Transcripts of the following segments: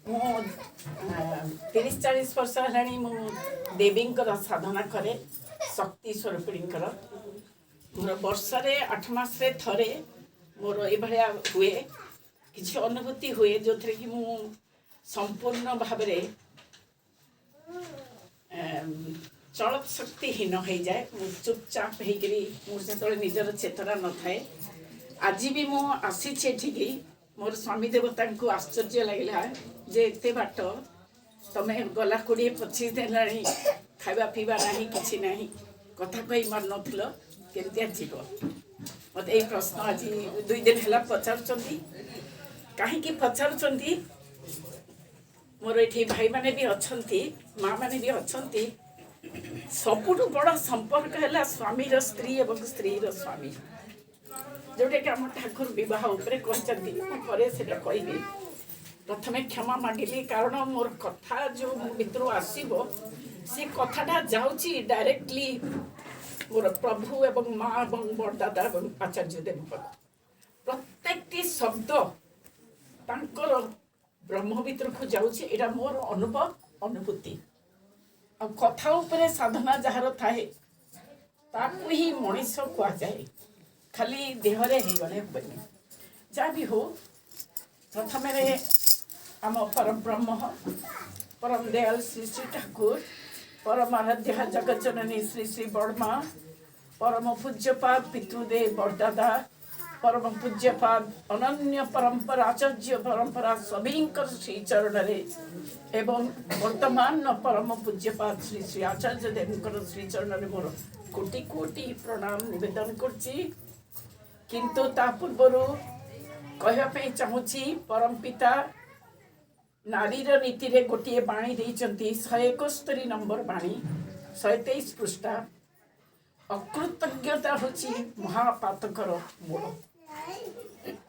ମୁଁ 30-40 ବର୍ଷ ହେଲାଣି ମୁଁ ଦେବୀଙ୍କର ସାଧନା କରେ, ଶକ୍ତି ସ୍ୱରୂପିଣୀଙ୍କର। ମୋର ବର୍ଷରେ 8 ମାସରେ ଥରେ ମୋର ଏଇଭଳିଆ ହୁଏ, କିଛି ଅନୁଭୂତି ହୁଏ, ଯେଉଁଥିରେ କି ମୁଁ ସମ୍ପୂର୍ଣ୍ଣ ଭାବରେ ଚଳତ ଶକ୍ତିହୀନ ହେଇଯାଏ। ମୁଁ ଚୁପଚାପ ହେଇକିରି, ମୁଁ ସେତେବେଳେ ନିଜର ଚେତନା ନଥାଏ। ଆଜି ବି ମୁଁ ଆସିଛି ଏଠିକି, ମୋର ସ୍ୱାମୀ ଦେବତାଙ୍କୁ ଆଶ୍ଚର୍ଯ୍ୟ ଲାଗିଲା ଯେ ଏତେ ବାଟ ତମେ ଗଲା 20-25 ଦିନ ହେଲାଣି, ଖାଇବା ପିଇବା ନାହିଁ, କିଛି ନାହିଁ, କଥା କହି ପାରୁନଥିଲ, କେମିତି ଯିବ? ମୋତେ ଏଇ ପ୍ରଶ୍ନ ଆଜି 2 ଦିନ ହେଲା ପଚାରୁଛନ୍ତି। କାହିଁକି ପଚାରୁଛନ୍ତି? ମୋର ଏଠି ଭାଇମାନେ ବି ଅଛନ୍ତି, ମା ମାନେ ବି ଅଛନ୍ତି। ସବୁଠୁ ବଡ଼ ସମ୍ପର୍କ ହେଲା ସ୍ୱାମୀର ସ୍ତ୍ରୀ ଏବଂ ସ୍ତ୍ରୀର ସ୍ୱାମୀ, ଯେଉଁଟାକି ଆମ ଠାକୁର ବିବାହ ଉପରେ କହିଛନ୍ତି। ମୁଁ ପରେ ସେଇଟା କହିବି। ପ୍ରଥମେ କ୍ଷମା ମାଗିଲି, କାରଣ ମୋର କଥା ଯେଉଁ ମୋ ଭିତରୁ ଆସିବ, ସେ କଥାଟା ଯାଉଛି ଡାଇରେକ୍ଟଲି ମୋର ପ୍ରଭୁ ଏବଂ ମା ଏବଂ ବଡ଼ଦାଦା ଏବଂ ଆଚାର୍ଯ୍ୟ ଦେବ ପାଖକୁ। ପ୍ରତ୍ୟେକଟି ଶବ୍ଦ ତାଙ୍କର ବ୍ରହ୍ମ ଭିତରକୁ ଯାଉଛି। ଏଇଟା ମୋର ଅନୁଭବ, ଅନୁଭୂତି। ଆଉ କଥା ଉପରେ ସାଧନା ଯାହାର ଥାଏ, ତାକୁ ହିଁ ମଣିଷ କୁହାଯାଏ। ଖାଲି ଦେହରେ ହେଇଗଲେ ହେବନି। ଯାହା ବି ହଉ, ପ୍ରଥମରେ ଆମ ପରବ୍ରହ୍ମ ପରମ ଦୟାଲ ଶ୍ରୀ ଶ୍ରୀ ଠାକୁର, ପରମ ଆରାଧ୍ୟ ଜଗତଜନନୀ ଶ୍ରୀ ଶ୍ରୀ ବଡ଼ମା, ପରମ ପୂଜ୍ୟପାଦ ପିତୃଦେବ ବଡ଼ଦାଦା, ପରମ ପୂଜ୍ୟପାଦ ଅନନ୍ୟ ପରମ୍ପରା ଆଚାର୍ଯ୍ୟ ପରମ୍ପରା ସଭିଙ୍କର ଶ୍ରୀଚରଣରେ ଏବଂ ବର୍ତ୍ତମାନ ପରମ ପୂଜ୍ୟପାଦ ଶ୍ରୀ ଶ୍ରୀ ଆଚାର୍ଯ୍ୟ ଦେବଙ୍କର ଶ୍ରୀଚରଣରେ ମୋର କୋଟି କୋଟି ପ୍ରଣାମ ନିବେଦନ କରୁଛି। କିନ୍ତୁ ତା ପୂର୍ବରୁ କହିବା ପାଇଁ ଚାହୁଁଛି, ପରମ ପିତା ନାରୀର ନୀତିରେ ଗୋଟିଏ ବାଣୀ ଦେଇଛନ୍ତି, 171 ନମ୍ବର ବାଣୀ, 123 ପୃଷ୍ଠା। ଅକୃତଜ୍ଞତା ହେଉଛି ମହାପାତକର ମୂଳ।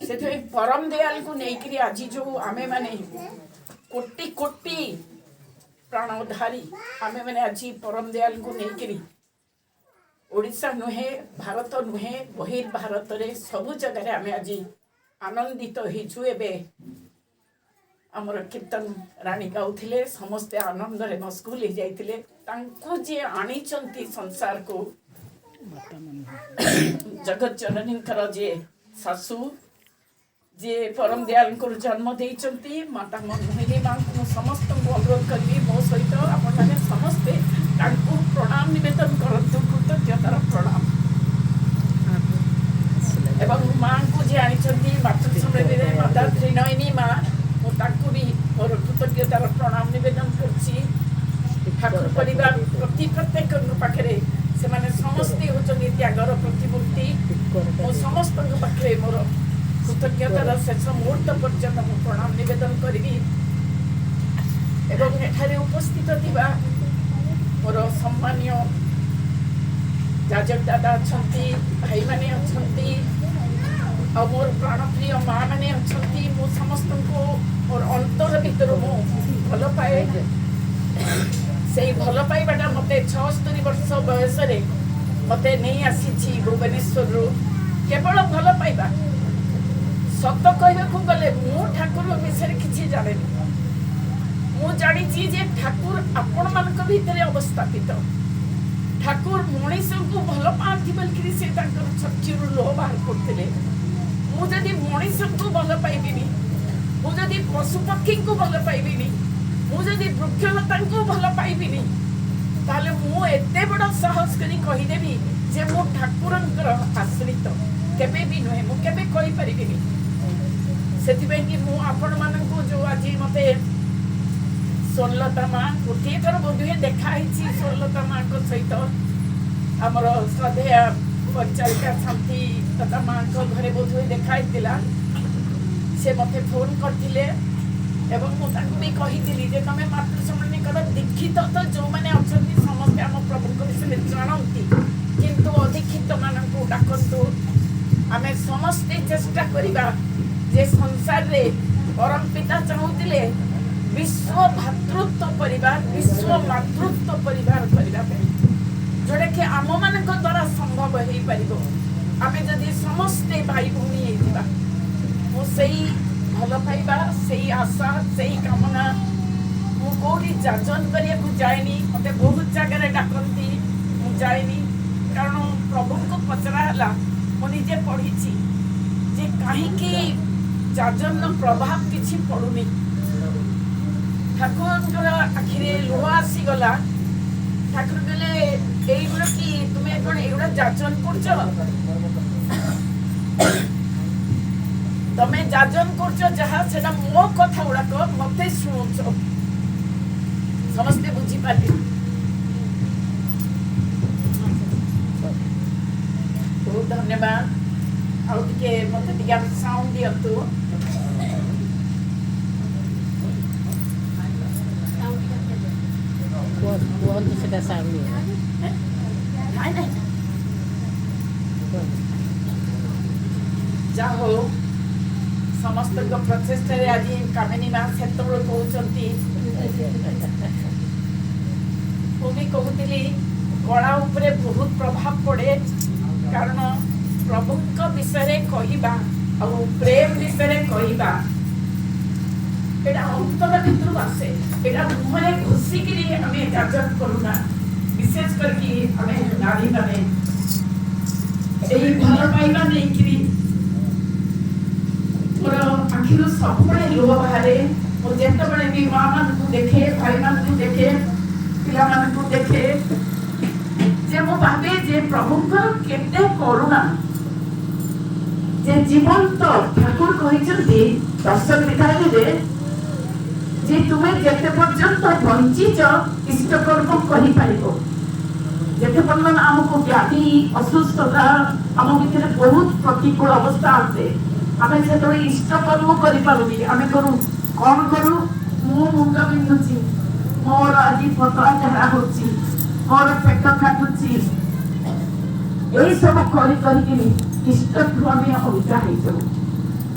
ସେଥିପାଇଁ ପରମ ଦୟାଲକୁ ନେଇକରି ଆଜି ଯେଉଁ ଆମେମାନେ କୋଟି କୋଟି ପ୍ରାଣଧାରୀ, ଆମେମାନେ ଆଜି ପରମ ଦୟାଲଙ୍କୁ ନେଇକରି ଓଡ଼ିଶା ନୁହେଁ, ଭାରତ ନୁହେଁ, ବହିର୍ଭାରତରେ ସବୁ ଜାଗାରେ ଆମେ ଆଜି ଆନନ୍ଦିତ ହେଇଛୁ। ଏବେ ଆମର କୀର୍ତ୍ତନ ରାଣୀ ଗାଉଥିଲେ, ସମସ୍ତେ ଆନନ୍ଦରେ ମସଗୁଲ ହେଇଯାଇଥିଲେ। ତାଙ୍କୁ ଯିଏ ଆଣିଛନ୍ତି ସଂସାରକୁ, ଜଗତ ଜନନୀଙ୍କର ଯିଏ ଶାଶୁ, ଯିଏ ପରମ ଦୟାଲଙ୍କର ଜନ୍ମ ଦେଇଛନ୍ତି, ମାତା ମନମୋହିନୀ ମାଙ୍କୁ ମୁଁ ସମସ୍ତଙ୍କୁ ଅନୁରୋଧ କରିବି, ମୋ ସହିତ ଆପଣମାନେ ସମସ୍ତେ ତାଙ୍କୁ ପ୍ରଣାମ ନିବେଦନ କରନ୍ତୁ, କୃତଜ୍ଞତାର ପ୍ରଣାମ। ଏବଂ ମାଙ୍କୁ ଯିଏ ଆଣିଛନ୍ତି ମାତୃ ସମ୍ମିଳନୀରେ, ମାତା ତ୍ରିନୟନୀ ମା, ମୁଁ ତାଙ୍କୁ ବି ମୋର କୃତଜ୍ଞତାର ପ୍ରଣାମ ନିବେଦନ କରୁଛି। ଠାକୁର ପରିବାର ପ୍ରତି ପ୍ରତ୍ୟେକଙ୍କ ପାଖରେ, ସେମାନେ ସମସ୍ତେ ହେଉଛନ୍ତି ତ୍ୟାଗର ପ୍ରତିମୂର୍ତ୍ତି। ମୁଁ ସମସ୍ତଙ୍କ ପାଖରେ ମୋର କୃତଜ୍ଞତାର ଶେଷ ମୁହୂର୍ତ୍ତ ପର୍ଯ୍ୟନ୍ତ ମୁଁ ପ୍ରଣାମ ନିବେଦନ କରିବି। ଏବଂ ଏଠାରେ ଉପସ୍ଥିତ ଥିବା ମୋର ସମ୍ମାନୀୟ ଯାଜକ ଦାଦା ଅଛନ୍ତି, ଭାଇମାନେ ଅଛନ୍ତି ଆଉ ମୋର ପ୍ରାଣପ୍ରିୟ ମା ମାନେ ଅଛନ୍ତି, ମୁଁ ସମସ୍ତଙ୍କୁ ମୋର ଅନ୍ତର ଭିତରୁ ମୁଁ ଭଲ ପାଏ। ସେଇ ଭଲ ପାଇବାଟା ମୋତେ 76 ବର୍ଷ ବୟସରେ ମୋତେ ନେଇ ଆସିଛି ଭୁବନେଶ୍ୱରରୁ, କେବଳ ଭଲ ପାଇବା। ସତ କହିବାକୁ ଗଲେ ମୁଁ ଠାକୁର ବିଷୟରେ କିଛି ଜାଣେନି। ମୁଁ ଜାଣିଛି ଯେ ଠାକୁର ଆପଣମାନଙ୍କ ଭିତରେ ଅବସ୍ଥାପିତ। ଠାକୁର ମଣିଷଙ୍କୁ ଭଲ ପାଆନ୍ତି ବୋଲିକିରି ସେ ତାଙ୍କର ଚକ୍ଷୁରୁ ଲୁହ ବାହାର କରୁଥିଲେ। ମୁଁ ଯଦି ମଣିଷଙ୍କୁ ଭଲ ପାଇବିନି, ମୁଁ ଯଦି ପଶୁପକ୍ଷୀଙ୍କୁ ଭଲ ପାଇବିନି, ମୁଁ ଯଦି ବୃକ୍ଷଲତାଙ୍କୁ ଭଲ ପାଇବିନି, ତାହେଲେ ମୁଁ ଏତେ ବଡ଼ ସାହସ କରି କହିଦେବି ଯେ ମୁଁ ଠାକୁରଙ୍କର ଆଶ୍ରିତ? କେବେ ବି ନୁହେଁ, ମୁଁ କେବେ କହିପାରିବିନି। ସେଥିପାଇଁ କି ମୁଁ ଆପଣମାନଙ୍କୁ ଯେଉଁ ଆଜି ମୋତେ ସ୍ୱର୍ଣ୍ଣଲତା ମା, ଗୋଟିଏ ଥର ବୋଧହୁଏ ଦେଖା ହେଇଛି ସ୍ୱର୍ଣ୍ଣଲତା ମାଙ୍କ ସହିତ, ଆମର ଶ୍ରଦ୍ଧେୟା ପରିଚାଳିକା ଶାନ୍ତି ଲତା ମାଙ୍କ ଘରେ ବୋଧହୁଏ ଦେଖା ହେଇଥିଲା। ସେ ମୋତେ ଫୋନ୍ କରିଥିଲେ ଏବଂ ମୁଁ ତାଙ୍କୁ ବି କହିଥିଲି ଯେ ତମେ ମାତୃ ସମ୍ମିଳନୀ କର। ଦୀକ୍ଷିତ ତ ଯେଉଁମାନେ ଅଛନ୍ତି, ସମସ୍ତେ ଆମ ପ୍ରଭୁଙ୍କ ବିଷୟରେ ଜାଣନ୍ତି, କିନ୍ତୁ ଅଦୀକ୍ଷିତ ମାନଙ୍କୁ ଡାକନ୍ତୁ। ଆମେ ସମସ୍ତେ ଚେଷ୍ଟା କରିବା ଯେ ସଂସାରରେ ପରମ ପିତା ଚାହୁଁଥିଲେ ବିଶ୍ୱ ଭାତୃତ୍ୱ ପରିବାର, ବିଶ୍ୱ ମାତୃତ୍ୱ ପରିବାର କରିବା ପାଇଁ, ଯୋଉଟାକି ଆମମାନଙ୍କ ଦ୍ୱାରା ସମ୍ଭବ ହେଇପାରିବ, ଆମେ ଯଦି ସମସ୍ତେ ଭାଇ ଭଉଣୀ ହେଇଯିବା। ମୁଁ ସେଇ ଭଲ ପାଇବା, ସେଇ ଆଶା, ସେଇ କାମନା। ମୁଁ କୋଉଠି ଯାଜନ କରିବାକୁ ଯାଏନି। ମୋତେ ବହୁତ ଜାଗାରେ ଡାକନ୍ତି, ମୁଁ ଯାଏନି। କାରଣ ପ୍ରଭୁଙ୍କୁ ପଚରା ହେଲା, ମୁଁ ନିଜେ ପଢ଼ିଛି ଯେ କାହିଁକି ଯାଜନର ପ୍ରଭାବ କିଛି ପଡ଼ୁନି। ଠାକୁରଙ୍କର ଆଖିରେ ଲୁହ ଆସିଗଲା। ଠାକୁର କହିଲେ, ଏଇଗୁଡ଼ା କି ତୁମେ କ'ଣ ଏଇଗୁଡ଼ା ଯାଜନ କରୁଛ? ତମେ ଯାଜନ କରୁଛ ଯାହା, ସେଟା ମୋ କଥା ଗୁଡ଼ାକ ମତେ ଶୁଣୁଛ। ସମସ୍ତେ ବୁଝିପାରିଲେ? ବହୁତ ଧନ୍ୟବାଦ। ଆଉ ଟିକେ ମତେ ଟିକେ ସାଉଣ୍ଡ ଦିଅନ୍ତୁ। କୁହନ୍ତୁ, ସେଟା ସାଉଣ୍ଡ। ନାଇଁ ନାଇଁ, ଯାହା ହଉ, ସମସ୍ତଙ୍କ ପ୍ରଚେଷ୍ଟାରେ ଆଜି କାମିନୀ ମା ସେତେବେଳୁ କହୁଛନ୍ତି, ମୁଁ ବି କହୁଥିଲି, କଳା ଉପରେ ବହୁତ ପ୍ରଭାବ ପଡ଼େ। କାରଣ ପ୍ରଭୁଙ୍କ ବିଷୟରେ କହିବା ଆଉ ପ୍ରେମ ବିଷୟରେ କହିବା, ଏଇଟା ଅନ୍ତର ଭିତରୁ ଆସେ। ଏଇଟା ମୁହଁରେ ଘୋଷିକିରି ଆମେ ଯାଜନ କରୁନା। ବିଶେଷ କରିକି ଆମେ ନାରୀମାନେ ଏଇ ଭଲ ପାଇବା ନେଇକିରି, ମୋର ଆଖିରୁ ସବୁବେଳେ ଲୁହ ବାହାରେ। ମୁଁ ଯେତେବେଳେ ବି ମା ମାନଙ୍କୁ ଦେଖେ, ଭାଇମାନଙ୍କୁ ଦେଖେ, ପିଲାମାନଙ୍କୁ ଦେଖେ, ଯେ ମୁଁ ଭାବେ ଯେ ପ୍ରଭୁଙ୍କର କେତେ କରୁଣା ଯେ ଜୀବନ୍ତ ଠାକୁର କହିଛନ୍ତି ଦର୍ଶନ ବିଧାନରେ ଯେ ତୁମେ ଯେତେ ପର୍ଯ୍ୟନ୍ତ ବଞ୍ଚିଛ, ଇଷ୍ଟକର୍ମ କରିପାରିବ। ଯେତେ ପର୍ଯ୍ୟନ୍ତ ଆମକୁ ବ୍ୟାଧି, ଅସୁସ୍ଥତା, ଆମ ଭିତରେ ବହୁତ ପ୍ରତିକୂଳ ଅବସ୍ଥା ଆସେ, ଆମେ ସେତେବେଳେ ଇଷ୍ଟକର୍ମ କରିପାରୁନି। ଆମେ କରୁ କ'ଣ? କରୁ, ମୁଁ ମୁଣ୍ଡ ବିନ୍ଧୁଛି, ମୋର ଆଜି ପତଳା ଝାଡ଼ା ହଉଛି, ମୋର ପେଟ କାଟୁଛି, ଏଇସବୁ କରି କରିକିରି ଇଷ୍ଟଠୁ ଆମେ ଅଲଗା ହେଇଯାଉ।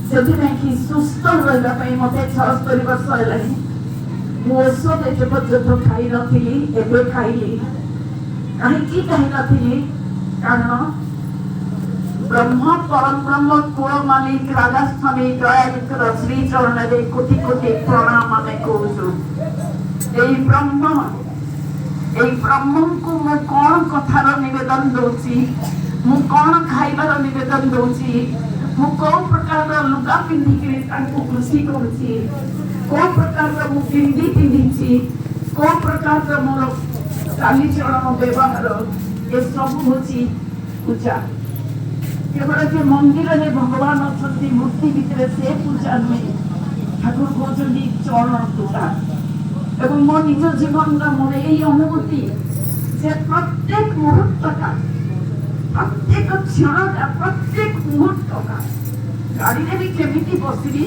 ସେଥିପାଇଁ କି ସୁସ୍ଥ ରହିବା ପାଇଁ, ମତେ 76 ବର୍ଷ ହେଲାଣି, ମୁଁ ଔଷଧ ଏତେ ପର୍ଯ୍ୟନ୍ତ ଖାଇନଥିଲି, ଏବେ ଖାଇଲି। କାହିଁକି ଖାଇନଥିଲି? କାରଣ ବ୍ରହ୍ମ ପରବ୍ରହ୍ମ କୁଳ ମାଲିକ ରାଧାସ୍ୱାମୀ ଦୟାଲୁଙ୍କର ଶ୍ରୀଚରଣରେ କୋଟି କୋଟି ପ୍ରଣାମ ଆମେ କହୁଛୁ। ଏଇ ବ୍ରହ୍ମ, ଏଇ ବ୍ରହ୍ମଙ୍କୁ ମୁଁ କ'ଣ କଥାର ନିବେଦନ ଦଉଛି, ମୁଁ କ'ଣ ଖାଇବାର ନିବେଦନ ଦଉଛି, ମୁଁ କୋଉ ପ୍ରକାରର ଲୁଗା ପିନ୍ଧିକିରି ତାଙ୍କୁ ଖୁସି କରୁଛି, କୋଉ ପ୍ରକାରର ମୁଁ ପିନ୍ଧି ପିନ୍ଧିଛି, କୋଉ ପ୍ରକାରର ମୋର ଚାଲିଚଳନ ବ୍ୟବହାର, ଏସବୁ ହଉଛି ପୂଜା। କେବଳ ଯେ ମନ୍ଦିରରେ ଭଗବାନ ଅଛନ୍ତି ମୂର୍ତ୍ତି ଭିତରେ, ସେ ପୂଜା ନୁହେଁ। ଠାକୁର କହୁଛନ୍ତି ଚରଣ ପୂଜା। ଏବଂ ମୋ ନିଜ ଜୀବନର ମୋର ଏଇ ଅନୁଭୂତି ଯେ ପ୍ରତ୍ୟେକ ମୁହୂର୍ତ୍ତଟା, ପ୍ରତ୍ୟେକ କ୍ଷଣଟା, ପ୍ରତ୍ୟେକ ମୁହୂର୍ତ୍ତଟା, ଗାଡ଼ିରେ ବି କେମିତି ବସିବି,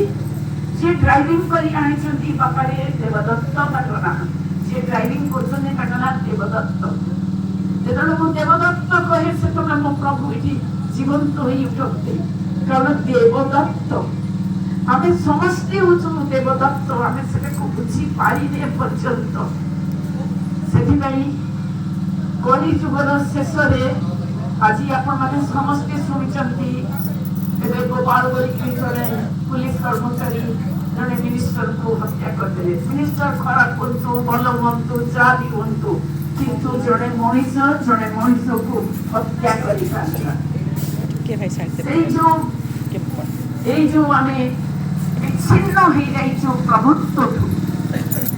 ଯିଏ ଡ୍ରାଇଭିଂ କରି ଆଣିଛନ୍ତି, ବାପାରେ ଦେବଦତ୍ତ ତାଙ୍କ ନାଁ। ଯିଏ ଡ୍ରାଇଭିଂ କରୁଛନ୍ତି ତାଙ୍କ ନାଁ ଦେବଦତ୍ତ। ଯେତେବେଳେ ମୁଁ ଦେବଦତ୍ତ କହେ, ସେତେବେଳେ ମୋ ପ୍ରଭୁ ଏଠି ଜୀବନ୍ତ ହୋଇ ଉଠନ୍ତି। କାରଣ ଦେବଦତ୍ତ, ଆମେ ସମସ୍ତେ ହଉଛୁ ଦେବଦତ୍ତ। ଆମେ ସେଟାକୁ ବୁଝିପାରିନେ ପର୍ଯ୍ୟନ୍ତ। ସେଥିପାଇଁ କଳି ଯୁଗର ଶେଷରେ ଆଜି ଆପଣମାନେ ସମସ୍ତେ ଶୁଣିଛନ୍ତି, ଏବେ ଗୋପାଳ ବୋଲିକି ଜଣେ ପୁଲିସ କର୍ମଚାରୀ ଜଣେ ମିନିଷ୍ଟରକୁ ହତ୍ୟା କରିଦେଲେ। ମିନିଷ୍ଟର ଖରାପ ହୁଅନ୍ତୁ, ଭଲ ହୁଅନ୍ତୁ, ଯାହା ବି ହୁଅନ୍ତୁ, କିନ୍ତୁ ଜଣେ ମଣିଷ ଜଣେ ମଣିଷକୁ ହତ୍ୟା କରିପାରିଲା। ଟିକେ ଭାଇ ସାଇଡ୍। ସେଇ ଯୋଉ ଏଇ ଯୋଉ ଆମେ ବିଚ୍ଛିନ୍ନ ହେଇଯାଇଛୁ ପ୍ରଭୁତ୍ୱଠୁ,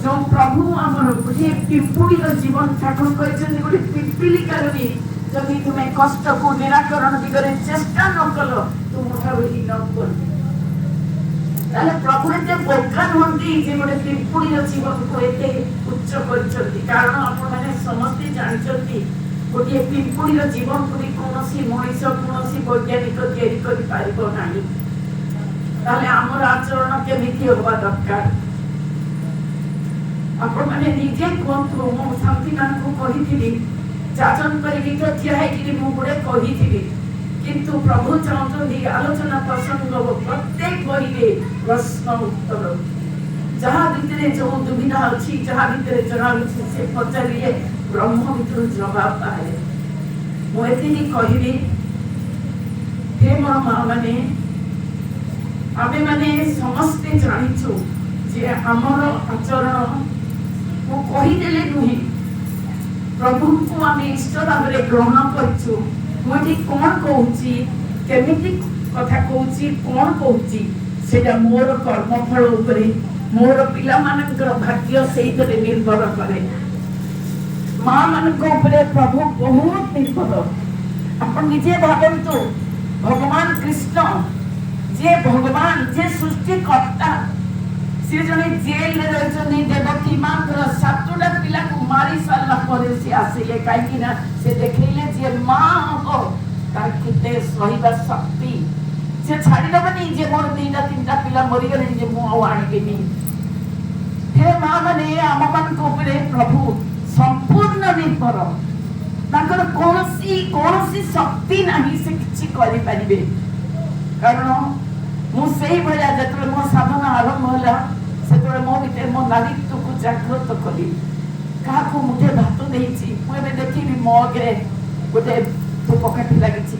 ଯୋଉ ପ୍ରଭୁ ଆମର ଗୋଟିଏ ପିମ୍ପୁଡ଼ିର ଜୀବନ, ଠାକୁର କହିଛନ୍ତି ଗୋଟେ ପିପିଲିକାର ବି ଯଦି ତୁମେ କଷ୍ଟକୁ ନିରାକରଣ ଦିଗରେ ଚେଷ୍ଟା ନ କଲ, ତୁମଠାରୁ ହୀନ କର। ତାହେଲେ ପ୍ରଭୁ ଏତେ ବୋକା ନୁହନ୍ତି ଯେ ଗୋଟେ ପିମ୍ପୁଡ଼ିର ଜୀବନକୁ ଏତେ ଉଚ୍ଚ କରିଛନ୍ତି। କାରଣ ଆପଣମାନେ ସମସ୍ତେ ଜାଣିଛନ୍ତି, ଗୋଟିଏ ପିମ୍ପୁଡ଼ିର ଜୀବନକୁ ବି କୌଣସି ମଣିଷ, କୌଣସି ବୈଜ୍ଞାନିକ ତିଆରି କରିପାରିବ ନାହିଁ। ତାହେଲେ ଆମର ଆଚରଣ କେମିତି ହବା ଦରକାର, ଆପଣମାନେ ନିଜେ କୁହନ୍ତୁ। ମୁଁ ଶାନ୍ତିମାନଙ୍କୁ କହିଥିଲି, ଯାଚନ କରିକି ତ ଠିଆ ହେଇକିରି ମୁଁ ଗୋଟେ କହିଥିଲି, କିନ୍ତୁ ପ୍ରଭୁ ଚାହୁଁଛନ୍ତି ଆଲୋଚନା ପ୍ରସଙ୍ଗ, ପ୍ରତ୍ୟେକ ବହିରେ ପ୍ରଶ୍ନ ଉତ୍ତର। ଯାହା ଭିତରେ ଯୋଉ ଦୁବିଧା ଅଛି, ଯାହା ଭିତରେ ଜଣା ଅଛି, ସେ ପଚାରିଲେ ବ୍ରହ୍ମ ଭିତରୁ ଜବାବ ବାହାରେ। ମୁଁ ଏତିକି କହିବି, ହେ ମୋର ମା ମାନେ, ଆମେମାନେ ସମସ୍ତେ ଜାଣିଛୁ ଯେ ଆମର ଆଚରଣ ମୁଁ କହିଦେଲେ ନୁହେଁ, ପ୍ରଭୁଙ୍କୁ ଆମେ ଇଷ୍ଟ ଭାବରେ ଗ୍ରହଣ କରିଛୁ। ମୁଁ ଏଠି କ'ଣ କହୁଛି, କେମିତି କଥା କହୁଛି, କ'ଣ କହୁଛି, ସେଇଟା ମୋର କର୍ମଫଳ ଉପରେ, ମୋର ପିଲାମାନଙ୍କର ଭାଗ୍ୟ ସେଇଥିରେ ନିର୍ଭର କରେ। ମା ମାନଙ୍କ ଉପରେ ପ୍ରଭୁ ବହୁତ ନିର୍ଭର। ଆପଣ ନିଜେ ଭାବନ୍ତୁ, ଭଗବାନ କୃଷ୍ଣ ଯିଏ ଭଗବାନ, ଯିଏ ସୃଷ୍ଟିକର୍ତ୍ତା, ସିଏ ଜଣେ ଜେଲରେ ରହିଛନ୍ତି। ଦେବକୀ ମାଙ୍କର 7ଟା ପିଲାକୁ ମାରି ସାରିଲା ପରେ ସିଏ ଆସିଲେ, କାହିଁକି ନା ସେ ଦେଖେଇଲେ ଯିଏ ମା ହବ ତାର କେତେ ସହିବା ଶକ୍ତି। ସେ ଛାଡ଼ିଦେବନି ଯେ ମୋର 2ଟା 3ଟା ପିଲା ମରିଗଲେଣି ଯେ ମୁଁ ଆଉ ଆଣିବିନି। ହେ ମା ମାନେ, ଆମ ମାନଙ୍କ ଉପରେ ପ୍ରଭୁ ସମ୍ପୂର୍ଣ୍ଣ ନିର୍ଭର। ତାଙ୍କର କୌଣସି କୌଣସି ଶକ୍ତି ନାହିଁ ସେ କିଛି କରିପାରିବେ। କାରଣ ମୁଁ ସେଇଭଳିଆ ଯେତେବେଳେ ମୋ ସାଧନା ଆରମ୍ଭ ହେଲା, ସେତେବେଳେ ମୋ ଭିତରେ ମୋ ନାରୀତ୍ୱକୁ ଜାଗ୍ରତ କଲି। କାହାକୁ ମୁଠେ ଭାତ ଦେଇଛି, ମୁଁ ଏବେ ଦେଖିବି ମଗରେ ଗୋଟେ ଧୂପକାଠି ଲାଗିଛି,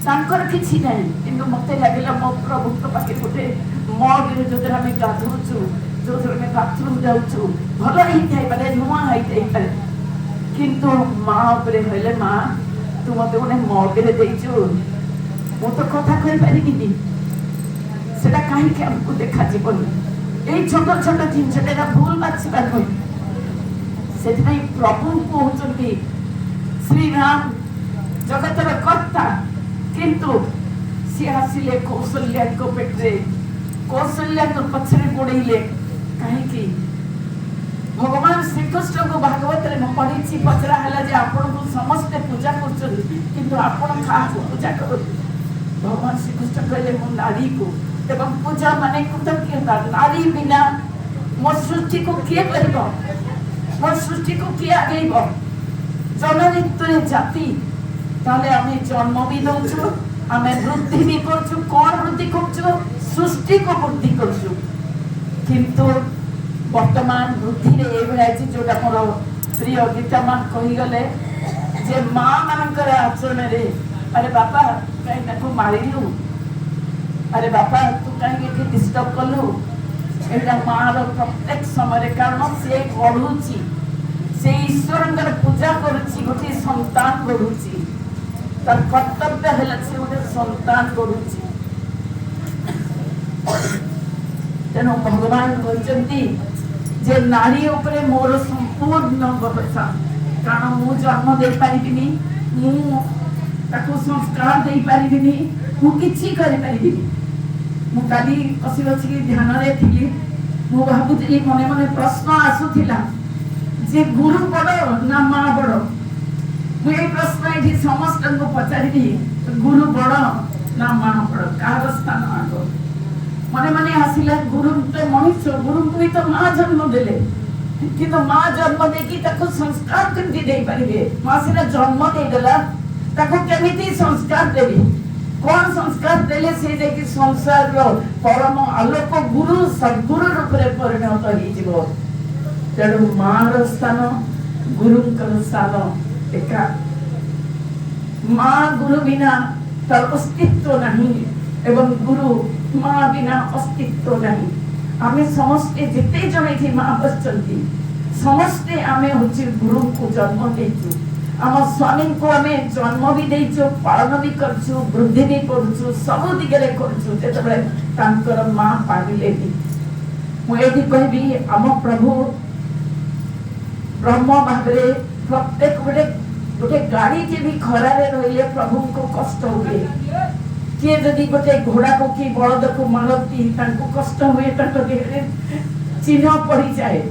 ତାଙ୍କର କିଛି ନାହିଁ, କିନ୍ତୁ ମତେ ଲାଗିଲା ମୋ ପ୍ରଭୁଙ୍କ ପାଖରେ ଗୋଟେ ମଗରେ, ଯୋଉଥିରେ ଆମେ ଗାଧଉଛୁ, ଯୋଉଥିରେ ଆମେ ବାଥରୁମ ଯାଉଛୁ, ଭଲ ହେଇଥାଇପାରେ, ନୂଆ ହେଇଥାଇପାରେ, କିନ୍ତୁ ମା ଉପରେ ହେଲେ, ମା ତୁ ମତେ ଗୋଟେ ମଗରେ ଦେଇଛୁ, ମୁଁ ତ କଥା କହିପାରିବିନି, ସେଟା କାହିଁକି ଆମକୁ ଦେଖାଯିବନି? ଏଇ ଛୋଟ ଛୋଟ ଜିନିଷଟା ଭୁଲ ବାଛିବା ନୁହେଁ। ସେଥିପାଇଁ ପ୍ରଭୁ କହୁଛନ୍ତି ଶ୍ରୀରାମ ଜଗତର କର୍ତ୍ତା, କିନ୍ତୁ ସିଏ ଆସିଲେ କୌଶଲ୍ୟାଙ୍କ ପେଟରେ, କୌଶଲ୍ୟାଙ୍କ ପଛରେ ଗୋଡେଇଲେ କାହିଁକି? ଭଗବାନ ଶ୍ରୀକୃଷ୍ଣଙ୍କୁ ଭାଗବତରେ ମୁଁ ପଢିଛି, ପଚରା ହେଲା ଯେ ଆପଣଙ୍କୁ ସମସ୍ତେ ପୂଜା କରୁଛନ୍ତି, କିନ୍ତୁ ଆପଣ କାହାକୁ ପୂଜା କରନ୍ତି? ଭଗବାନ ଶ୍ରୀକୃଷ୍ଣ କହିଲେ ମୁଁ ନାରୀକୁ, ଏବଂ ପୂଜା ମାନେ କୃତଜ୍ଞତା। ନାରୀ ବିନା ମୋ ସୃଷ୍ଟିକୁ କିଏ କରିବ? ମୋ ସୃଷ୍ଟିକୁ କିଏ ଆଗେଇବ? ଜନନୀତ୍ୱରେ ଜାତି, ତାହେଲେ ଆମେ ଜନ୍ମ ବି ଦଉଛୁ, ଆମେ ବୃଦ୍ଧି ବି କରୁଛୁ। କଣ ବୃଦ୍ଧି କରୁଛୁ? ସୃଷ୍ଟିକୁ ବୃଦ୍ଧି କରୁଛୁ। କିନ୍ତୁ ବର୍ତ୍ତମାନ ବୃଦ୍ଧିରେ ଏଇଭଳିଆ ହେଇଛି, ଯୋଉଟା ମୋର ପ୍ରିୟ ଗୀତା ମା କହିଗଲେ ଯେ ମା ମାନଙ୍କର ଆଚରଣରେ, ଆରେ ବାପା କାହିଁ ତାକୁ ମାରିଲୁ, ଆରେ ବାପା ତୁ କାହିଁକି ଏଠି ଡିଷ୍ଟର୍ବ କଲୁ, ଏଇଟା ମାର ପ୍ରତ୍ୟେକ ସମୟରେ। କାରଣ ସେ ଗଢୁଛି, ସେ ଈଶ୍ୱରଙ୍କର ପୂଜା କରୁଛି, ଗୋଟିଏ ସନ୍ତାନ ଗଢୁଛି। ତାର କର୍ତ୍ତବ୍ୟ ହେଲା ସେ ଗୋଟେ ସନ୍ତାନ ଗଢୁଛି। ତେଣୁ ଭଗବାନ କହିଛନ୍ତି ଯେ ନାରୀ ଉପରେ ମୋର ସମ୍ପୂର୍ଣ୍ଣ ଭରସା, କାରଣ ମୁଁ ଜନ୍ମ ଦେଇପାରିବିନି, ମୁଁ ତାକୁ ସଂସ୍କାର ଦେଇପାରିବିନି, ମୁଁ କିଛି କରିପାରିବିନି। ମୁଁ କାଲି ବସି ବସିକି ଧ୍ୟାନରେ ଥିଲି, ମୁଁ ଭାବୁଥିଲି, ମନେ ମନେ ପ୍ରଶ୍ନ ଆସୁଥିଲା ଯେ ଗୁରୁ ବଡ଼ ନା ମା ବଡ଼? ମୁଁ ଏଇ ପ୍ରଶ୍ନ ଏଠି ସମସ୍ତଙ୍କୁ ପଚାରିବି, ଗୁରୁ ବଡ଼ ନା ମା ବଡ଼, କାହାର ସ୍ଥାନ ଆଗ? ମନେ ମନେ ଆସିଲା ଗୁରୁ ତ ମଣିଷ, ଗୁରୁଙ୍କୁ ବି ତ ମା ଜନ୍ମ ଦେଲେ, କିନ୍ତୁ ମା ଜନ୍ମ ଦେଇକି ତାକୁ ସଂସ୍କାର କେମିତି ଦେଇପାରିବେ? ମା ସିନା ଜନ୍ମ ଦେଇଦେଲା, ତାକୁ କେମିତି ସଂସ୍କାର ଦେବି? କଣ ସଂସ୍କାର ଦେଲେ ସେ ଯାଇକି ସଂସାରର ପରମ ଆଲୋକ ଗୁରୁ ସଦ୍ଗୁରୁ ରୂପରେ ପରିଣତ ହେଇଯିବ? ତେଣୁ ମାର ସ୍ଥାନ ଗୁରୁଙ୍କର ସ୍ଥାନ ଏକା। ମା ଗୁରୁ ବିନା ତାର ଅସ୍ତିତ୍ୱ ନାହିଁ ଏବଂ ଗୁରୁ ମା ବିନା ଅସ୍ତିତ୍ୱ ନାହିଁ। ଆମେ ସମସ୍ତେ ଯେତେ ଜଣ ଏଠି ମା ବସିଛନ୍ତି, ସମସ୍ତେ ଆମେ ହଉଛି ଗୁରୁଙ୍କୁ ଜନ୍ମ ଦେଇଛୁ। ଆମ ସ୍ୱାମୀଙ୍କୁ ଆମେ ଜନ୍ମ ବି ଦେଇଛୁ, ପାଳନ ବି କରୁଛୁ, ବୃଦ୍ଧି ବି କରୁଛୁ, ସବୁ ଦିଗରେ କରୁଛୁ, ଯେତେବେଳେ ତାଙ୍କର ମା ପାରିଲେନି। ମୁଁ ଏଇଠି କହିବି, ଆମ ପ୍ରଭୁ ବ୍ରହ୍ମ ଭାବରେ ପ୍ରତ୍ୟେକ ଗୋଟେ ଗୋଟେ ଗାଡ଼ିଟେ ବି ଖରାରେ ରହିଲେ ପ୍ରଭୁଙ୍କୁ କଷ୍ଟ ହୁଏ। କିଏ ଯଦି ଗୋଟେ ଘୋଡ଼ାକୁ କି ବଳଦକୁ ମାରନ୍ତି, ତାଙ୍କୁ କଷ୍ଟ ହୁଏ, ତାଙ୍କ ଦେହରେ ଚିହ୍ନ ପଡ଼ିଯାଏ।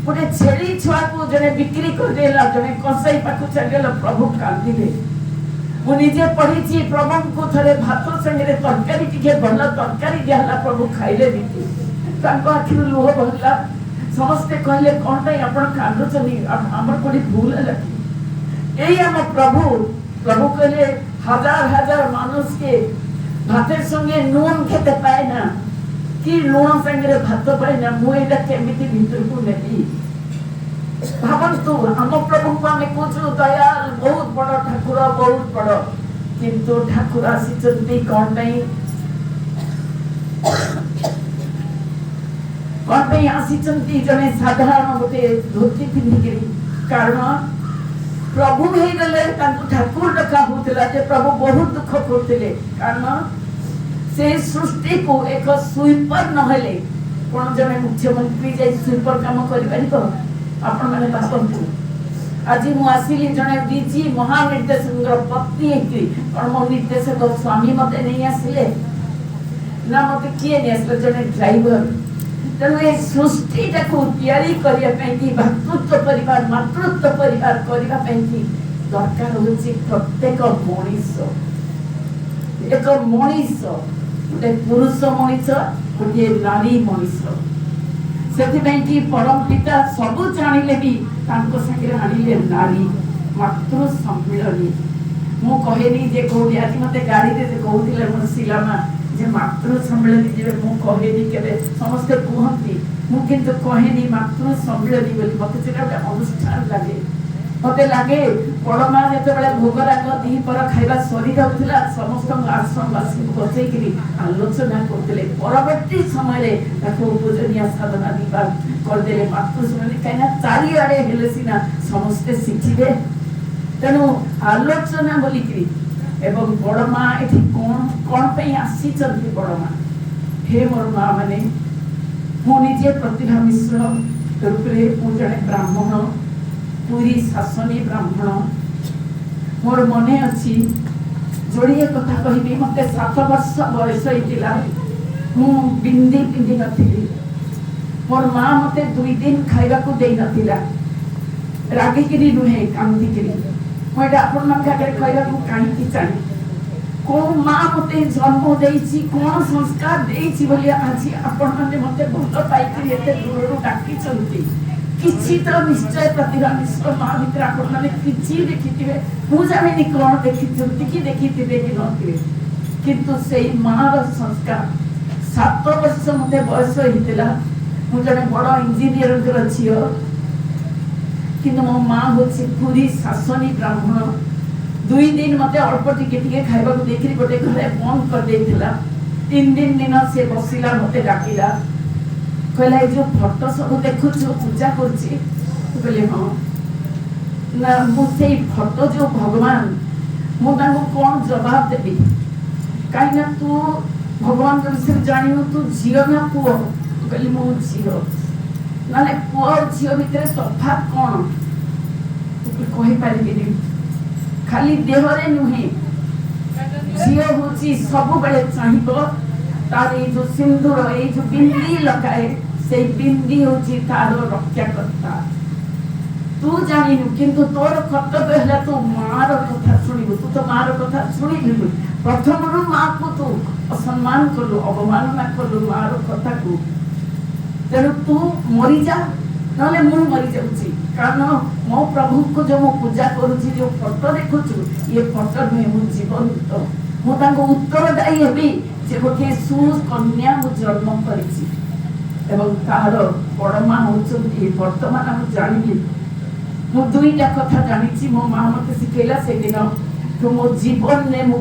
ଗୋଟେ ଛେଳି ଛୁଆକୁ ଜଣେ ବିକ୍ରି କରିଦେଲା, ଜଣେ କସାଇ ପାଖକୁ ଚାଲିଗଲା, ପ୍ରଭୁ କାନ୍ଦିଲେ। ମୁଁ ନିଜେ ପଢିଛି, ପ୍ରଭୁଙ୍କୁ ଥରେ ଭାତ ସାଙ୍ଗରେ ତରକାରୀ ଟିକେ ଭଲ ତରକାରୀ ଦିଆହେଲା, ପ୍ରଭୁ ଖାଇଲେନି, ତାଙ୍କ ଆଖିରୁ ଲୁହ ବହିଲା। ସମସ୍ତେ କହିଲେ କଣ ପାଇଁ ଆପଣ କାନ୍ଦୁଛନ୍ତି, ଆମର କୋଉଠି ଭୁଲ ହେଲା କି? ଏଇ ଆମ ପ୍ରଭୁ। প্রভু କହିলে হাজার হাজার মানুষকে ভাতের সঙ্গে নুন খেতে পায় না, কি ଲୁଣ ସାଙ୍ଗରେ ଭାତ ପାଏ ନା, ମୁଁ ଏଇଟା କେମିତି ଭିତରକୁ ନେବି? ଭାବନ୍ତୁ, ଆମ ପ୍ରଭୁଙ୍କୁ ଆମେ କହୁଛୁ ଦୟାଲ, ବହୁତ ବଡ ଠାକୁର, ବହୁତ ବଡ, କିନ୍ତୁ ଠାକୁର ଆସିଛନ୍ତି କଣ ପାଇଁ? କ'ଣ ପାଇଁ ଆସିଛନ୍ତି ଜଣେ ସାଧାରଣ ଗୋଟେ ଧୋତି ପିନ୍ଧିକିରି? କାରଣ ପ୍ରଭୁ ହେଇଗଲେ ତାଙ୍କୁ ଠାକୁର ଡକା ହଉଥିଲା ଯେ ପ୍ରଭୁ ବହୁତ ଦୁଃଖ କରୁଥିଲେ, କାରଣ ସେ ସୃଷ୍ଟିକୁ ଏକ ସୁଇପର ନହେଲେ କ'ଣ ଜଣେ ମୁଖ୍ୟମନ୍ତ୍ରୀ ଯାଇ ସୁଇପର କାମ କରିପାରିବ? ଆପଣମାନେ ଭାବନ୍ତୁ, ଆଜି ମୁଁ ଆସିଲି ଜଣେ ଡିଜି ମହାନିର୍ଦ୍ଦେଶକଙ୍କର ପତ୍ନୀ ହେଇକି, କ'ଣ ମୋ ନିର୍ଦ୍ଦେଶକ ସ୍ୱାମୀ ମତେ ନେଇ ଆସିଲେ ନା ମତେ କିଏ ନେଇ ଆସିଲେ? ଜଣେ ଡ୍ରାଇଭର। ତେଣୁ ଏ ସୃଷ୍ଟିଟାକୁ ତିଆରି କରିବା ପାଇଁ କି ଭାତୃତ୍ୱ ପରିବାର, ମାତୃତ୍ୱ ପରିବାର କରିବା ପାଇଁ କି ଦରକାର ହଉଛି ପ୍ରତ୍ୟେକ ମଣିଷ, ଏକ ମଣିଷ, ଗୋଟେ ପୁରୁଷ ମଣିଷ, ଗୋଟିଏ ନାରୀ ମଣିଷ। ସେଥିପାଇଁ କି ପରମ ପିତା ସବୁ ଜାଣିଲେ ବି ତାଙ୍କ ସାଙ୍ଗରେ ଆଣିଲେ ନାରୀ, ମାତୃ ସମ୍ମିଳନୀ। ମୁଁ କହେନି ଯେ କୋଉଠି, ଆଜି ମତେ ଗାଡ଼ିରେ କହୁଥିଲେ ମୋର ଶିଲାମା ଯେ ମାତୃ ସମ୍ମିଳନୀ ଯିବେ, ମୁଁ କହେନି କେବେ, ସମସ୍ତେ କୁହନ୍ତି, ମୁଁ କିନ୍ତୁ କହେନି ମାତୃ ସମ୍ମିଳନୀ ବୋଲି। ମତେ ସେଟା ଗୋଟେ ଅନୁଷ୍ଠାନ ଲାଗେ। ମତେ ଲାଗେ ବଡ଼ ମା ଯେତେବେଳେ ଭୋଗରାଗ ଦ୍ୱିପହର ଖାଇବା ସରିଯାଉଥିଲା, ସମସ୍ତଙ୍କ ଆଶ୍ରମବାସୀଙ୍କୁ ବସେଇକିରି ଆଲୋଚନା କରୁଥିଲେ। ପରବର୍ତ୍ତୀ ସମୟରେ ତାକୁ ପୂଜନୀୟ ସାଧନା ଦିବା କରିଦେଲେ ମାତୃ ସମ୍ମିଳନୀ, କାହିଁକିନା ଚାରିଆଡ଼େ ହେଲେ ସିନା ସମସ୍ତେ ଶିଖିବେ। ତେଣୁ ଆଲୋଚନା ବୋଲିକିରି। ଏବଂ ବଡ଼ ମା ଏଠି କ'ଣ କ'ଣ ପାଇଁ ଆସିଛନ୍ତି ବଡ଼ ମା? ହେ ମୋର ମା ମାନେ, ମୁଁ ନିଜେ ପ୍ରତିଭା ମିଶ୍ର ରୂପରେ ମୁଁ ଜଣେ ବ୍ରାହ୍ମଣ, ପୁରୀ ଶାସନୀ ବ୍ରାହ୍ମଣ। ମୋର ମନେ ଅଛି, ଯୋଡ଼ିଏ କଥା କହିବି। ମତେ 7 ବର୍ଷ ବୟସ ହେଇଥିଲା, ମୁଁ ବିନ୍ଦି ପିନ୍ଧି ନଥିଲି। ମୋର ମା ମତେ 2 ଦିନ ଖାଇବାକୁ ଦେଇନଥିଲା, ରାଗିକିରି ନୁହେଁ, କାନ୍ଦିକିରି। ମୁଁ ଏଇଟା ଆପଣମାନଙ୍କ ଆଗରେ କହିବାକୁ କାହିଁକି ଚାହେଁ, କୋଉ ମା ମତେ ଜନ୍ମ ଦେଇଛି, କଣ ସଂସ୍କାର ଦେଇଛି ବୋଲି ଆଜି ଆପଣମାନେ ମତେ ଭଲ ପାଇକିରି ଏତେ ଦୂରରୁ ଡାକିଛନ୍ତି। କିଛି ତ ନିଶ୍ଚୟ ପ୍ରତିଭା ମିଶ୍ର ମା ଭିତରେ ଆପଣମାନେ କିଛି ଦେଖିଥିବେ। ମୁଁ ଜାଣିନି କଣ ଦେଖିଛନ୍ତି କି ଦେଖିଥିବେ କି ନଥିବେ, କିନ୍ତୁ ସେଇ ମାର ସଂସ୍କାର। 7 ବର୍ଷ ମତେ ବୟସ ହେଇଥିଲା, ମୁଁ ଜଣେ ବଡ଼ ଇଞ୍ଜିନିୟରଙ୍କର ଝିଅ, କିନ୍ତୁ ମୋ ମା ହଉଛି ପୁରୀ ଶାସନୀ ବ୍ରାହ୍ମଣ। 2 ଦିନ ମତେ ଅଳ୍ପ ଟିକେ ଟିକେ ଖାଇବାକୁ ଦେଇକିରି ଗୋଟେ ଘରେ ବନ୍ଦ କରିଦେଇଥିଲା। 3 ଦିନ ଦିନ ସେ ବସିଲା, ମତେ ଡାକିଲା, କହିଲା ଏଇ ଯୋଉ ଫଟୋ ସବୁ ଦେଖୁଛୁ ପୂଜା କରୁଛି? ମୁଁ କହିଲି ହଁ। ନା ମୁଁ ସେଇ ଫଟୋ ଯୋଉ ଭଗବାନ, ମୁଁ ତାଙ୍କୁ କଣ ଜବାବ ଦେବି? କାହିଁକିନା ତୁ ଭଗବାନଙ୍କ ବିଷୟରେ ଜାଣିନୁ, ତୁ ଝିଅ ନା ପୁଅ? ମୁଁ କହିଲି ମୁଁ ଝିଅ। ନହେଲେ ପୁଅ ଆଉ ଝିଅ ଭିତରେ ତଫାତ କଣ କହିପାରିବିନି। ଖାଲି ଦେହରେ ନୁହେଁ, ଝିଅ ହଉଛି ସବୁବେଳେ ଚାହିଁବ ତାର ଏଇ ଯୋଉ ସିନ୍ଦୁର, ଏଇ ଯୋଉ ବିନ୍ଦି ଲଗାଏ, ସେଇ ବିନ୍ଦି ହଉଛି ତାର ରକ୍ଷାକର୍ତ୍ତା। ତୁ ଜାଣିନୁ, କିନ୍ତୁ ତୋର କର୍ତ୍ତବ୍ୟ ହେଲା ତୁ ମାର କଥା ଶୁଣିବୁ। ତୁ ତ ମାର କଥା ଶୁଣିଲୁନି, ପ୍ରଥମରୁ ମାକୁ ତୁ ଅସମ୍ମାନ କଲୁ, ଅବମାନନା କଲୁ ମାର କଥାକୁ। ତେଣୁ ତୁ ମରିଯା, ନହେଲେ ମୁଁ ମରିଯାଉଛି। କାରଣ ମୋ ପ୍ରଭୁଙ୍କୁ ଯୋଉ ମୁଁ ପୂଜା କରୁଛି, ଯୋଉ ଫଟୋ ଦେଖୁଛୁ, ଇଏ ଫଟୋ ନୁହେଁ, ମୁଁ ଜୀବନ୍ତ। ମୁଁ ତାଙ୍କୁ ଉତ୍ତରଦାୟୀ ହେବି ଯେ ଗୋଟିଏ ସୁକନ୍ୟା ମୁଁ ଜନ୍ମ କରିଛି। ଏବଂ ତାହାର ବଡ଼ ମା ହଉଛନ୍ତି ବର୍ତ୍ତମାନ ମୁଁ ଜାଣିଲି, ମୁଁ 2ଟା କଥା ଜାଣିଛି। ମୋ ମା ମତେ ଶିଖେଇଲା ସେଦିନ, ତ ମୋ ଜୀବନରେ ମୁଁ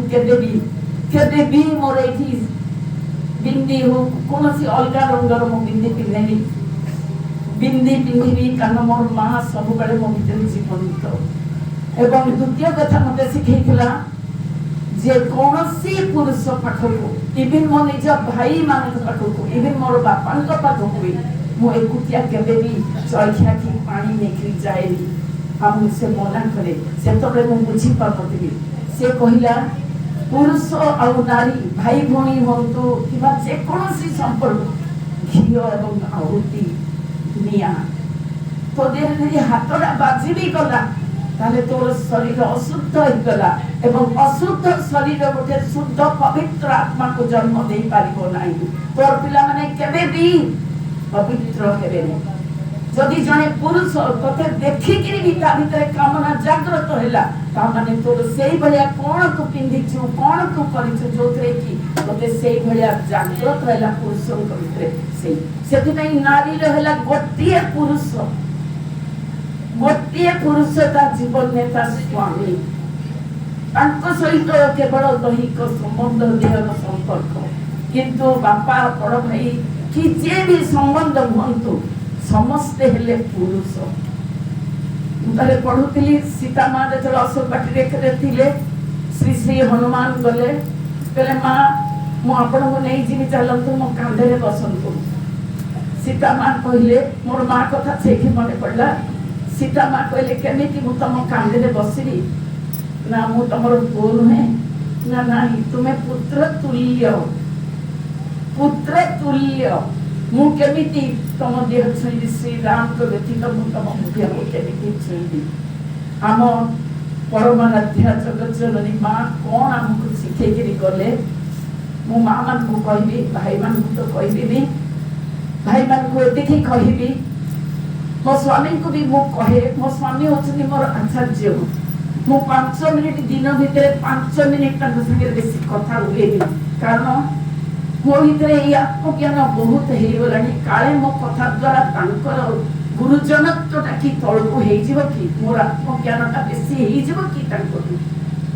କେବେ ବି ମୋର ଏଇଠି ବିନ୍ଦି ହଉ କୌଣସି ଅଲଗା ରଙ୍ଗର ମୁଁ ବିନ୍ଦି ପିନ୍ଧେନି। ବିନ୍ଦି ପିନ୍ଧିବି କାରଣ ମୋର ମା ସବୁବେଳେ ମୋ ଭିତରେ ଜୀବନ୍ତ। ଏବଂ ଦ୍ୱିତୀୟ କଥା ମତେ ଶିଖେଇଥିଲା ଯେ କୌଣସି ପୁରୁଷ ପାଖକୁ, ଇଭିନ୍ ମୋ ନିଜ ଭାଇମାନଙ୍କ ପାଖକୁ, ଇଭିନ୍ ମୋର ବାପାଙ୍କ ପାଖକୁ ବି ମୁଁ ଏକୁଟିଆ କେବେ ବି ଜଳଖିଆ କି ପାଣି ନେଇକିରି ଯାଏନି। ଆଉ ମୁଁ ସେ ମନା କରେ, ସେତେବେଳେ ମୁଁ ବୁଝିପାରୁନଥିଲି। ସେ କହିଲା ପୁରୁଷ ଆଉ ନାରୀ, ଭାଇ ଭଉଣୀ ହୁଅନ୍ତୁ କିମ୍ବା ଯେକୌଣସି ସମ୍ପର୍କ, ଘିଅ ଏବଂ ଆହୁତି ନିଆଁ, ତୋ ଦେହରେ ଯଦି ହାତଟା ବାଜି ବି ଗଲା ତାହେଲେ ତୋର ଶରୀର ଅଶୁଦ୍ଧ ହେଇଗଲା, ଏବଂ ଅଶୁଦ୍ଧ ଶରୀର ଗୋଟେ ଶୁଦ୍ଧ ପବିତ୍ର ଆତ୍ମାକୁ ଜନ୍ମ ଦେଇପାରିବ ନାହିଁ। ତୋର ପିଲାମାନେ କେବେ ବି ପବିତ୍ର ହେବେନି। ଯଦି ଜଣେ ପୁରୁଷ ତୋତେ ଦେଖିକିରି ବି ତା ଭିତରେ କାମନା ଜାଗ୍ରତ ହେଲା, ତା ମାନେ ତୋର ସେଇଭଳିଆ କଣ ତୁ ପିନ୍ଧିଛୁ, କଣ ତୁ କରିଛୁ, ଯୋଉଥିରେ କି ତୋତେ ସେଇଭଳିଆ ଜାଗ୍ରତ ହେଲା ପୁରୁଷଙ୍କ ଭିତରେ ସେଇ। ସେଥିପାଇଁ ନାରୀର ହେଲା ଗୋଟିଏ ପୁରୁଷ, ଗୋଟିଏ ପୁରୁଷ ତା ଜୀବନରେ ତା ସ୍ୱାମୀ, ତାଙ୍କ ସହିତ କେବଳ ଦୈହିକ ସମ୍ବନ୍ଧ, ଦେହର ସମ୍ପର୍କ। କିନ୍ତୁ ବାପା, ବଡ଼ ଭାଇ, କି ଯିଏ ବି ସମ୍ବନ୍ଧ ହୁଅନ୍ତୁ, ସମସ୍ତେ ହେଲେ ପୁରୁଷ। ମୁଁ ତାହେଲେ ପଢୁଥିଲି, ସୀତା ମା ଯେତେବେଳେ ଅଶୋକ ବାଟିରେ ଥିଲେ, ଶ୍ରୀ ଶ୍ରୀ ହନୁମାନ ଗଲେ, କହିଲେ, "ମା, ମୁଁ ଆପଣଙ୍କୁ ନେଇଯିବି, ଚାଲନ୍ତୁ, ମୋ କାନ୍ଧରେ ବସନ୍ତୁ।" ସୀତା ମା କହିଲେ, ମୋର ମା କଥା ସେଇଠି ମନେ ପଡ଼ିଲା। ସୀତା ମା କହିଲେ, "କେମିତି ମୁଁ ତମ କାନ୍ଧରେ ବସିବି ନା? ମୁଁ ତମର ପୁଅ ନୁହେଁ?" ନା, ନାହିଁ, ତୁମେ ପୁତ୍ର ତୁଲ୍ୟ, ପୁତ୍ର ତୁଲ୍ୟ। ମୁଁ କେମିତି ତମ ଦେହ ଛୁଇଁବି? ଶ୍ରୀରାମଙ୍କ ବ୍ୟତୀତ ମୁଁ ତମ ଦେହକୁ କେମିତି ଛୁଇଁବି? ଆମ ପରମାରାଧ୍ୟା ଜଗତଜନନୀ ମା କଣ ଆମକୁ ଶିଖେଇକିରି ଗଲେ, ମୁଁ ମା ମାନଙ୍କୁ କହିବି, ଭାଇମାନଙ୍କୁ ତ କହିବିନି। ଭାଇମାନଙ୍କୁ ଏତିକି କହିବି, ମୋ ସ୍ୱାମୀଙ୍କୁ ବି ମୁଁ କହେ। ମୋ ସ୍ୱାମୀ ହେଉଛନ୍ତି ମୋର ଆଚାର୍ଯ୍ୟ। ମୁଁ 5 ମିନିଟ୍, ଦିନ ଭିତରେ 5 ମିନିଟ୍ ତାଙ୍କ ସାଙ୍ଗରେ ବେଶୀ କଥା ହୁଏନି, କାରଣ ମୋ ଭିତରେ ଏଇ ଆତ୍ମଜ୍ଞାନ ବହୁତ ହେଇଗଲାଣି। କାଳେ ମୋ କଥା ଦ୍ୱାରା ତାଙ୍କର ଗୁରୁଜନତ୍ୱଟା କି ତଳକୁ ହେଇଯିବ କି, ମୋର ଆତ୍ମଜ୍ଞାନଟା ବେଶୀ ହେଇଯିବ କି ତାଙ୍କଠୁ।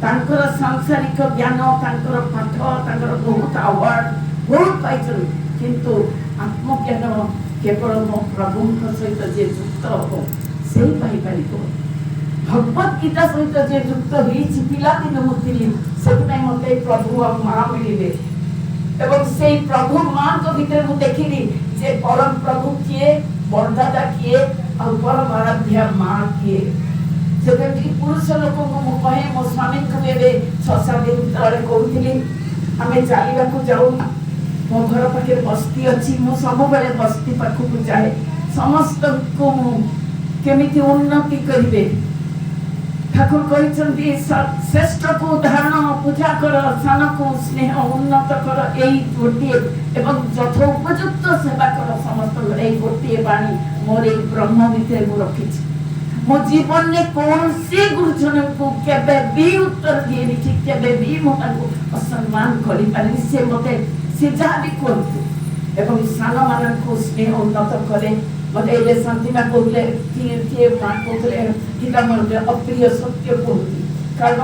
ତାଙ୍କର ସାଂସାରିକ ଜ୍ଞାନ, ତାଙ୍କର ପାଠ, ତାଙ୍କର ବହୁତ ଆୱାର୍ଡ ବହୁତ ପାଇଛନ୍ତି, କିନ୍ତୁ ଆତ୍ମଜ୍ଞାନ କେବଳ ମୋ ପ୍ରଭୁଙ୍କ ସହିତ ଯିଏ ଯୁକ୍ତ ହବ, ସେଇ ପାଇପାରିବ। ଭଗବତ ଗୀତା ସହିତ ଯିଏ ଯୁକ୍ତ ହେଇଛି, ପିଲାଦିନ ମୁଁ ଥିଲି, ସେଥିପାଇଁ ମତେ ପ୍ରଭୁ ଆଉ ମା ମିଳିଲେ ଏବଂ ସେଇ ପ୍ରଭୁ ମାଙ୍କ ଭିତରେ ମୁଁ ଦେଖିଲି ଯେ ପରମ ପ୍ରଭୁ କିଏ, ବରଦାଦା କିଏ ଆଉ ପରମ ଆରାଧ୍ୟା ମା କିଏ। ସେଥିପାଇଁ ପୁରୁଷ ଲୋକଙ୍କୁ ମୁଁ କହେ, ମୋ ସ୍ୱାମୀଙ୍କୁ ବି ଏବେ 6-7 ଦିନ ତଳେ କହୁଥିଲି। ଆମେ ଚାଲିବାକୁ ଯାଉ, ମୋ ଘର ପାଖରେ ବସ୍ତି ଅଛି, ମୁଁ ସବୁବେଳେ ବସ୍ତି ପାଖକୁ ଯାଏ। ସମସ୍ତଙ୍କୁ ମୁଁ କେମିତି ଉନ୍ନତି କରିବେ। ଠାକୁର କହିଛନ୍ତି, ଶ୍ରେଷ୍ଠକୁ ଧାରଣ ପୂଜା କର, ସାନକୁ ସ୍ନେହ ଉନ୍ନତ କର, ଏଇ ଗୋଟିଏ, ଏବଂ ଯଥ ଉପଯୁକ୍ତ ସେବା କର ସମସ୍ତଙ୍କର। ଏଇ ଗୋଟିଏ ବାଣୀ ମୋର ଏଇ ବ୍ରହ୍ମ ଭିତରେ ମୁଁ ରଖିଛି। ମୋ ଜୀବନରେ କୌଣସି ଗୁରୁଜନଙ୍କୁ କେବେ ବି ଉତ୍ତର ଦିଏନି କି କେବେ ବି ମୁଁ ତାଙ୍କୁ ଅସମ୍ମାନ କରିପାରିନି। ସେ ମତେ ସେ ଯାହା ବି କୁହନ୍ତୁ, ଏବଂ ସାନମାନଙ୍କୁ ସ୍ନେହ ଉନ୍ନତ କରେ। ମତେ ଏବେ ଶାନ୍ତିମା କହୁଥିଲେ, କିଏ କିଏ ମା କହୁଥିଲେ, ଗୀତା ମୋର ଅପ୍ରିୟ ସତ୍ୟ କୁହନ୍ତି, କାରଣ